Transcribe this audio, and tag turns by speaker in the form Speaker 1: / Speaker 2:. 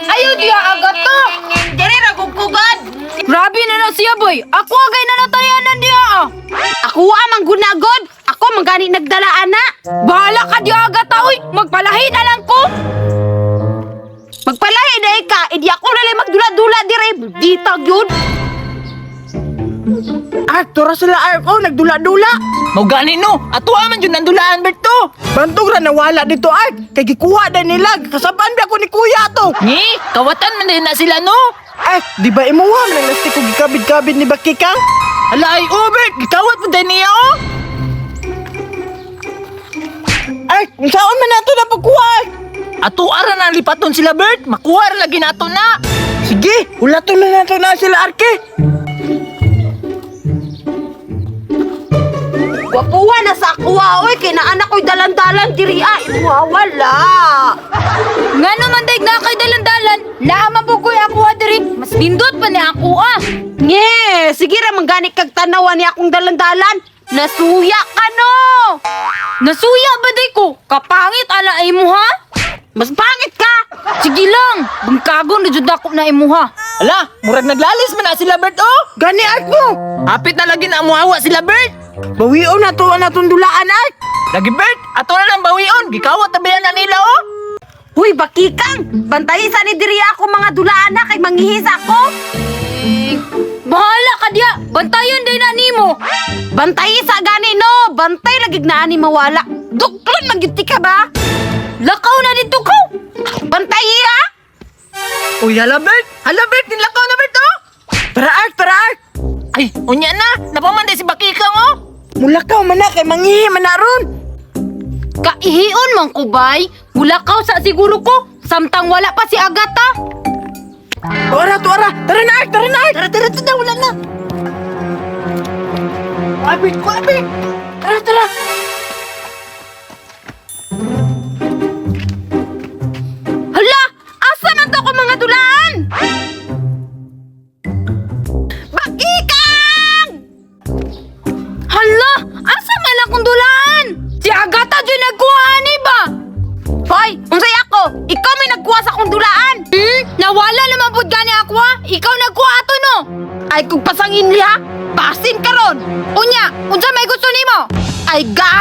Speaker 1: Ayaw diya Agata.
Speaker 2: Diri ra gud kugad.
Speaker 1: Grabe na na siya, boy. Ako agay na natayanan diya ah.
Speaker 2: Ako amang gunagod. Ako man gani nagdala ana.
Speaker 1: Bahala ka diya, Agata, oy. Magpalahi na lang ko.
Speaker 2: Magpalahi na ka, idi ako na lang magdula-dula dire. Dita gyud.
Speaker 3: Ark, tura sila Ark. Oh, nagdula-dula.
Speaker 4: Mao gani no, ato man jud nandulaan Bert to.
Speaker 3: Bantog ra nawala dito Ark. Kay gikuha na nila. Kasabaan ba ako ni kuya to?
Speaker 4: Ni, kawatan man din na sila no.
Speaker 3: Ark, di ba imuha man ang lastik ko gikabid-kabid ni Bakikang?
Speaker 4: Hala ay oh Bert, gikawat mo din niya oh.
Speaker 3: Ark, unsaon man nato na pagkuha Ark?
Speaker 4: Ato ara na lipaton sila Bert, makuha ra lagi nato na.
Speaker 3: Sige, ulaton na nato na sila Ark eh.
Speaker 2: Gwapuha na sa akuha oy kay naa na ko'y dalan-dalan diri ah. Imuha wala.
Speaker 1: Nga naman daig na kay dalan-dalan, naa man po ko'y ako diri. Mas nindot pa ni ako ah.
Speaker 2: Nge, sige ra man gani kag tanawa ni akong dalan-dalan. Nasuya ka no.
Speaker 1: Nasuya ba day ko? Kapangit ala ay mo ha?
Speaker 2: Mas pangit ka.
Speaker 1: Sige lang, bangkagon na jud ako na imuha.
Speaker 4: Hala, murag naglalis man na sila Bert oh.
Speaker 3: Gani Ark mo.
Speaker 4: Apit na lagi na muhawa sila Bert.
Speaker 3: Bawion na to na tong dulaan Ark.
Speaker 4: Lagi Bert, ato na lang bawion, gikawat na na nila oh.
Speaker 2: Huy, bakikang! Bantayi sa ni diri ako mga dulaan na kay manghihis ako.
Speaker 1: Bahala ka diya, bantayan day na nimo.
Speaker 2: Bantayi sa gani no, bantay lagi na ani mawala. Duklon man gyud ti ka ba?
Speaker 1: Lakaw na dito ko.
Speaker 2: Bantayi ha?
Speaker 4: Uy, hala Bert, hala Bert, nilakaw na Bert oh.
Speaker 3: Tara Ark, tara Ark.
Speaker 4: Ay, unya na, napaman si Bakikang oh.
Speaker 3: Mulakaw man na kay mangihi man na ron.
Speaker 1: Kaihion man ko bay, mulakaw sa siguro ko samtang wala pa si Agata.
Speaker 3: Ora to ora. Tara na Ark, tara na Ark.
Speaker 4: Tara, tara, tara, wala na.
Speaker 3: Abit ko, abit. Tara, tara.
Speaker 2: Hala, asa man to ko mga dulaan? Bakikang!
Speaker 1: Hala, asa man akong dulaan? Si Agata jud nagkuha ani ba?
Speaker 2: Hoy, unsay ako? Ikaw may nagkuha sa akong dulaan.
Speaker 1: Nawala naman pud gani ako ha? Ikaw nagkuha ato no.
Speaker 2: Ay kung pasangin liha, basin karon.
Speaker 1: Unya, unsa may gusto nimo?
Speaker 2: Ay gaha